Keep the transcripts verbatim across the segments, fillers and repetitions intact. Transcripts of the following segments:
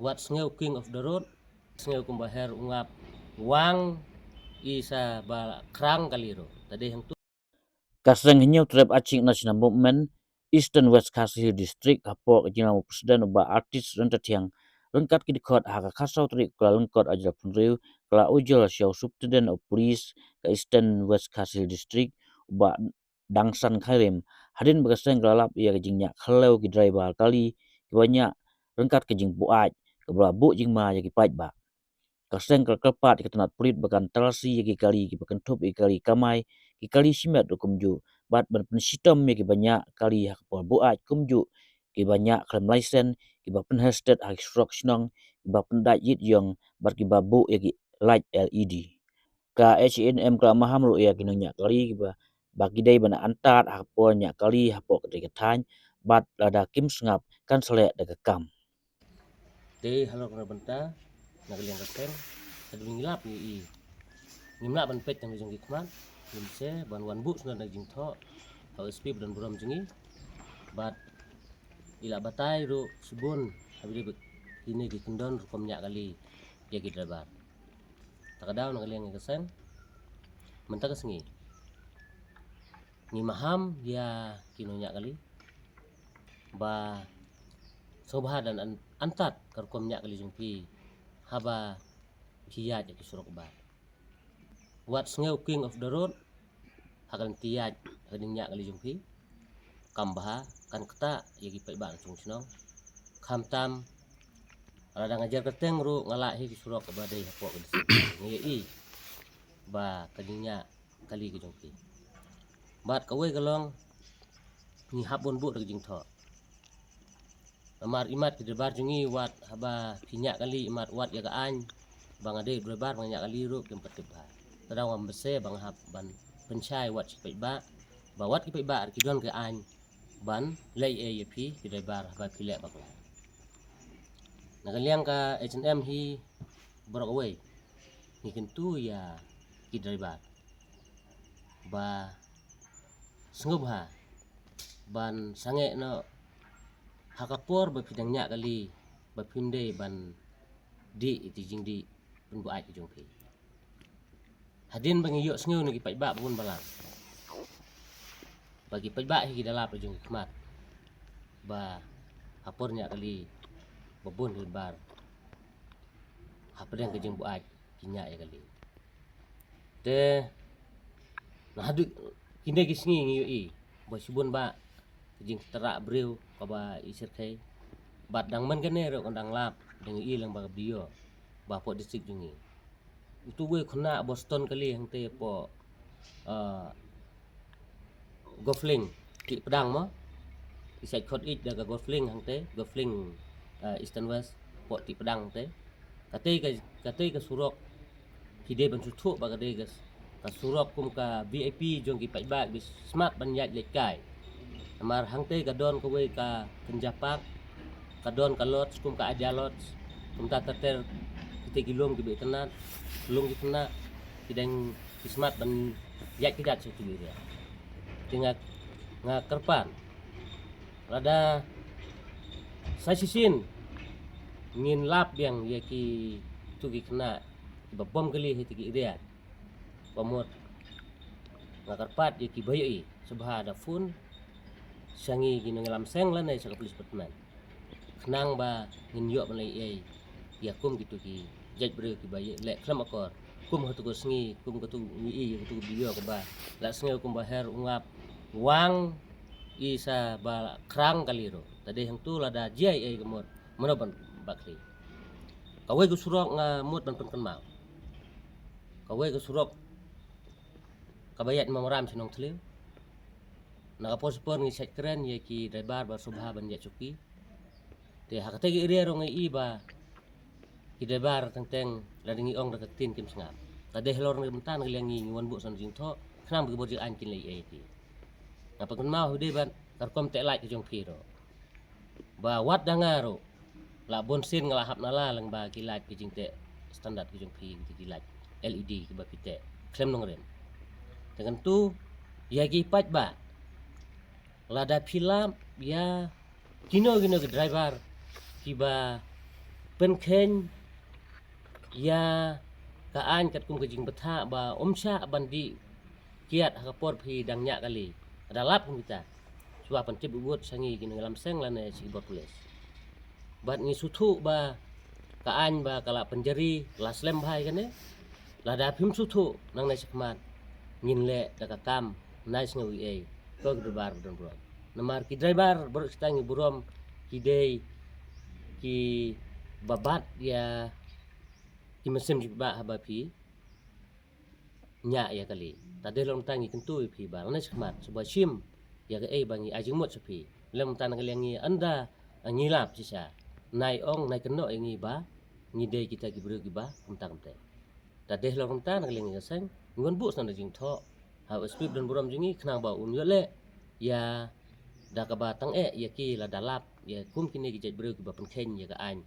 Wat sngew king of the road, sngew kumba her u ngap, wang i sa ba khrang kali ro. Tade hangtu. Ka seng Hynñiewtrep Achik National Movement, Eastern West Khasi Hills District, hapoh ka jinglong u President u Bah Artist Ryntathiang, ryngkat ki dkhot ha ka khatsaw tarik u Kyllalyngkot arhajar arphew hynriew, ka la ujor sha u Superintendent of Police ka Eastern West Khasi Hills District, u Bah Dangsan Khyrim, hadien ba ka seng ka la lap ïa ka jingñiah khlaw ki driver kali kiba ñiah ryngkat ka jingbuaid kaba la buh jingma ïa ki paidbah. Ka seng ka la kyrpad ïa ka tnat pulit ba kan talasi ïa ki kali kiba kynthup ïa ki kali kamai, ki kali shimet ruh kumjuh, bad ban pynshitom ïa kiba ñiah kali ha ka por buaid kumjuh, kiba ñiah khlem laisen, kiba pynheh stet ha ki surok shnong, kiba pyndait ïit ïong, bad kiba buh ïa ki light L E D. Ka H A N M ka la maham ruh ïa ki nongñiah kali kiba, ba ki dei ban antad ha ka por ñiah kali hapoh katei ka thaiñ, bad lada kim sngap kan sa leh da ka kam. Te halor kane ka bynta, na ka liang ka seng, ka dei ngi lap ngi i. Ngim lah ban peit tang jong ki khmat, ngim se ban wan buh sngewbha na ka jingthoh ha u S P ba don burom jong ngi. Bad i la batai ruh shibun ha ba dei ba kine ki kyndon rukom ñiah kali ïa ki driver. Ta ka daw na ka liang ka seng, mynta ka sngi ngi maham ïa ki nongñiah kali ba sngewbha da an-, antad ka rukom ñiah kali jong phi haba phi ïaid ïa ki surok bah. Wat sngew king of the road ha ka lynti ïaid ha ka jingñiah kali jong phi. Kam bha kan ktah ïa ki paidbah na chung shnong. Khamtam lada nga jer kyrteng ruh nga lah hi ki surok ba dei hapoh ka district. Ngi ïa i ba ka jingñiah kali ka jong phi. Bad kawei ka long ngi hap ban buh da ka jingthoh. Namar imat ki driver jong ngi wat haba phi ñiah kali imat wat ïa ka aiñ ba nga dei driver ba nga ñiah kali ruh kim pat tip bha. Tang da ngam bse ba nga hap ban pynshai wat ki paidbah ba wat ki paidbah ki don ka aiñ ban leh ei ïa phi ki driver haba phi leh bakla. Na ka liang ka H A N M hi baroh kawei ngi kyntu ïa ki driver ba sngewbha ban sangeh noh ha ka por ba phi dang ñiah kali ba phim dei ban dih ïa ki jingdih pynbuaid ki jong phi. Hadien ba ngi ïohsngew na ki paidbah ba bun balang ba ki paidbah hi ki da lap la jong ki khmat ba ha por ñiah kali ba bun ki bar hapdeng ka jingbuaid ki ñiah ïa kali. Te na haduh kine ki sngi ngi ïohi ba shibun ba ka jingtrah briew kaba i syrkhei bad dang man kane ruh kan dang lap dang i lang ba ka video ba hapoh district jong ngi. Utu wei khynnah ba ston kali hangtei hapoh, ah, Gofling, Tih Pdang mo. I sait khot ij da ka Gofling hangtei, Gofling, ah, Eastern West, hapoh Tih Pdang hangtei. Katei ka, katei ka surok phi dei ban sngewthuh ba ka dei ka, ka surok kum ka V I P jong ki paidbah ba smat ban ïaid leit kai. Namar hangtei ka don kawei ka Kynja Park, ka don ka lodge kum ka Idea Lodge, kumta ter ter kita ki lum kiba itynnad, lum ki khynnah ki dang ki smat ban ïaid ki dak sha tu area. Te nga, nga kyrpad lada sa shisien ngin lap biang ïa kitu ki khynnah kiba bom kali ha kita ki area. Ba mut nga kyrpad ïa kiba ïohi sngewbha da phone sha ngi ki nongïalam seng lane sha ka police department. Khnang ba ngin ïoh ban leh ei ïa kum kitu ki jait briew kiba ïaleh khlem akor. Kum hatu ka sngi, kum katu ngi i ïa katu ka video kaba la sngew kumba her u ngap wang i sa ba khrang kali ruh. Tade hangtu lada jia ei ka mut mano ban ba khlieh. Kawei ka surok nga mut ban pynkynmaw. Kawei ka surok kaba ïaid Mawram sha Nongthliew. Na ka por sha por ngi sait kren ïa ki driver ba sngewbha ban ïaid shuki. Te ha katei ka area ruh ngi i ba ki driver teng teng lada ngi ong da ka ktien kim sngap. Tade halor na ka bynta na ka liang ngi ngi wan buh san jingthoh khnang ba ki bor jingaiñ kin leh ei ïa ki. Nga pynkynmaw hi dei ban ka rukom teh light ka jong phi ruh. Ba wat da nga ruh la bun sien nga la hap na la lang ba ki light ki jingteh standard ki jong phi ki light L E D kiba phi teh khlem nongrim. Te ngan tu ïa ki paidbah lada phi lap ïa kino kino ki driver kiba pynkheiñ ïa ka aiñ katkum ka jingbthah ba um shah ban dih kiad ha ka por phi dang ñiah kali. Da lap kum kita. Shuwa pyntip u wut sha ngi ki nongïalam seng lane sha ki bor pulit. Bad ngi sngewthuh ba ka aiñ ba ka la pynjari la slem bha ïa kane. Lada phim sngewthuh nangne shakhmat ngin leh da ka kam nai sngew ei ei ko ki driver ba don burom. Namar ki driver baroh kita ngi burom ki dei kiba bat ïa ki mynsiem jingpynbha haba phi ñiah ïa kali. Te dei long ta ngi kyntu ïa phi ba nangne shakhmat shuwa shim ïa kaei ba ngi ai jingmut sha phi. Lem ta na ka liang ngi ynda ngi lap shisha, nai ong nai kynnoh ïa ngi ba ngi dei kita ki briew kiba kumta kumta. Te dei long ta na ka liang ngi ka seng ngi wan buh sha na jingthoh ha u S P ba don burom jong ngi khnang ba un ïoh leh ïa da kaba tang eh ïa ki lada lap ïa kum kine ki jait briew kiba pynkheiñ ïa ka aiñ.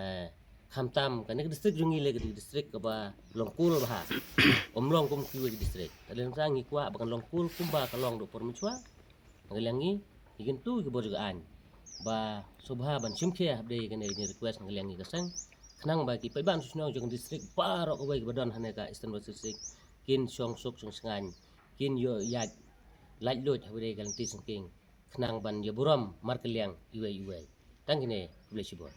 Eh, khamtam kane ka district jong ngi lei ka dei ka district kaba long cool bha. Um long kum kiwei ki district. Te lei nangta ngi kwah ba kan long cool kumba ka long da por mynshuwa. Na ka liang ngi, ngi kyntu ki bor jong ka aiñ ba sngewbha ban shim khia hapdeng kane ka request na ka liang ngi ka seng. Khnang ba ki paidbah shnong jong ka district baroh kawei kiba don hane ka Eastern West District kin shong suk shong shngaiñ, kin ïoh ïaid laitluid hapdeng ka lynti syngkien khnang ban ïa burom markylliang iwei iwei. Tang kine, khublei shibun.